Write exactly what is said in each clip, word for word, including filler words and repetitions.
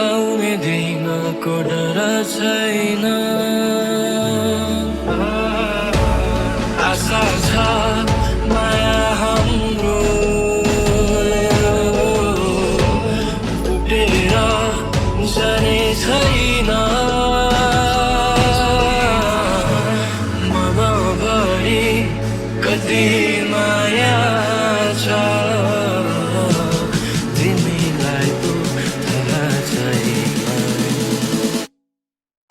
आउने दिनको डर छैन। आशा छ माया हाम्रो टुटेर जाने छैन। ममा भरि कति माया छ तिमीलाई पो थाहा छैन।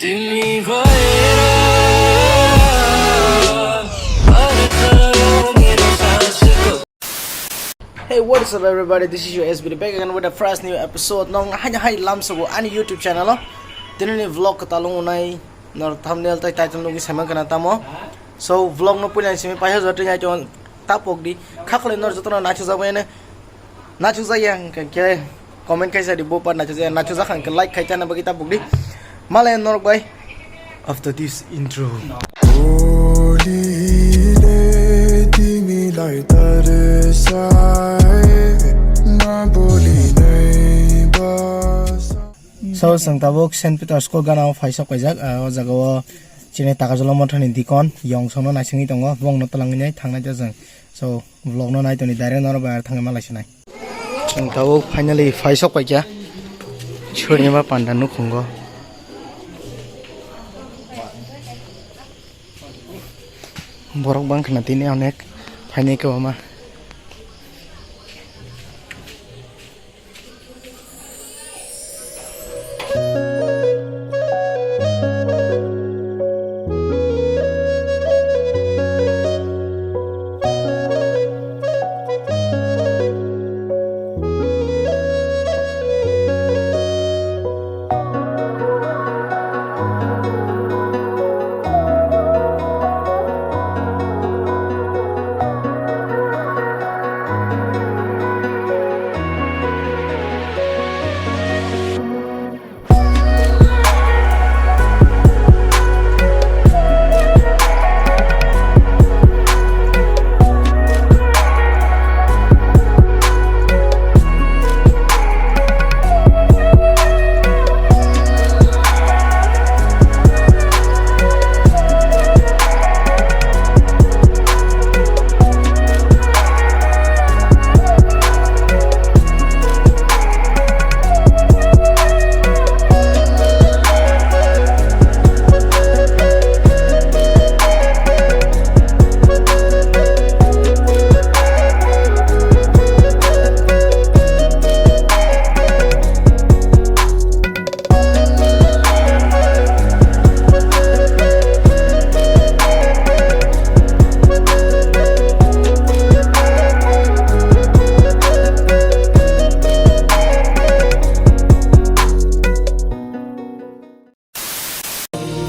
तिमी भएर अर्थ मेरो सासको Hey, what's up everybody? This is your S B D back again with a fresh new episode. Nong hai hai lamsogo ani YouTube channel o. Tini ni vlog kwtal wngnai nor thumbnail tai title nugwi saiman kana tamo. So vlog no puila simi paisa jotri nai ton tapok di. Khakle nor jotono nacho jabene. Nacho jaya hwnkhe comment kaisa di bo par nacho jaya. Nacho jakha hwnkhe like khai chana bagwi tapok di. Malai norok bai. After this intro. Bolile timi lai tarsai, ma boli nai bas. So, chwng tabuk Saint Peter School gana o phaisok paijak, ah, o jaga o chini Takarjala Mothani dikon, yong songno naisingwi tongo, bongno twlangwi nai thangnai ta chwng. So, vlog no nai toni direct norok bai ar thangwi malai sinai. Chwng tabuk finally phaisok paikha Chhurnima panda nukhungo. Borok bang khna tini onek phainai kwbangma.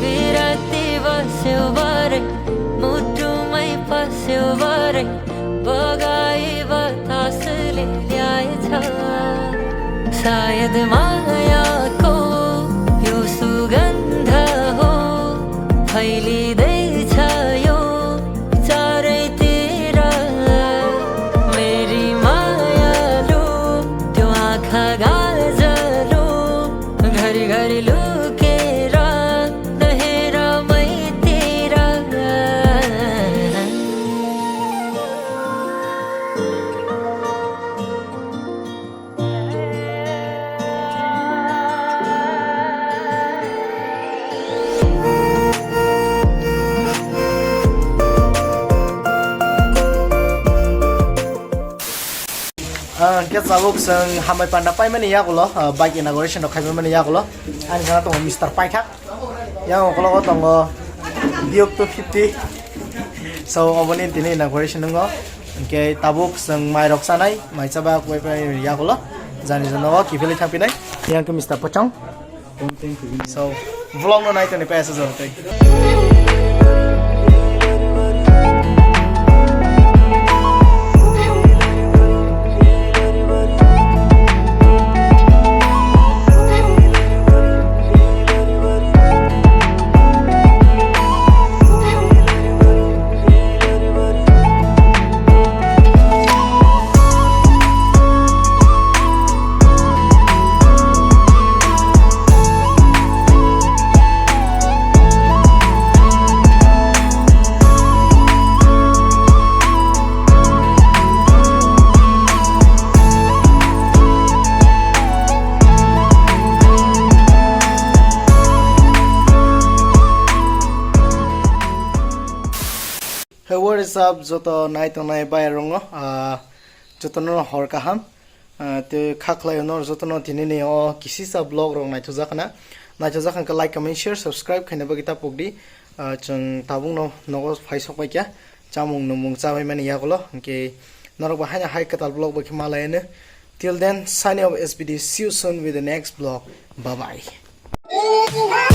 बिराती बस्यो बारे, मुटुमै पस्यो बारे, बगाई बतासले ल्याएछ। सायद मायाको यो सुगन्ध हो, फैलिँदैछ यो चारैतिर। मेरी मायालु, त्यो आँखा गाजलु, घरी घरी लुकेर नहेर मैतिर। Ah, hwnkhe tabuk chwng hambai panda paimani yagulo, ah, bike inauguration rok khaimani yagulo. Ani gana tongo Mister Paithak. Yang ukologo tongo Duke two fifty. So, oboni tini inauguration wngo. Hwnkhe tabuk chwng mairok chanai, mai chaba kwbai pai yagulo. Jani jano o kiphilwi thangphinai. Yang khe Mister Pochong. So, vlog no nai toni paisa jor tei. What is up, joto nai tongnai bai rongo, ah, jotono hor kaham. Ah, te kha khlai no jotono tini ni o kisisa vlog rok naithojak na. Naithojak hwnkhe like, comment, share, subscribe khaina bagwi ta pokdi. Ah, chwng tabuk no nogo phai sok bai kya. Chamung numung chabai mani yagulo. Hwnkhe norok bo haino hai kwtal vlog bo khe ma lai anw. Till then, signing off S B D. See you soon with the next vlog. Bye bye.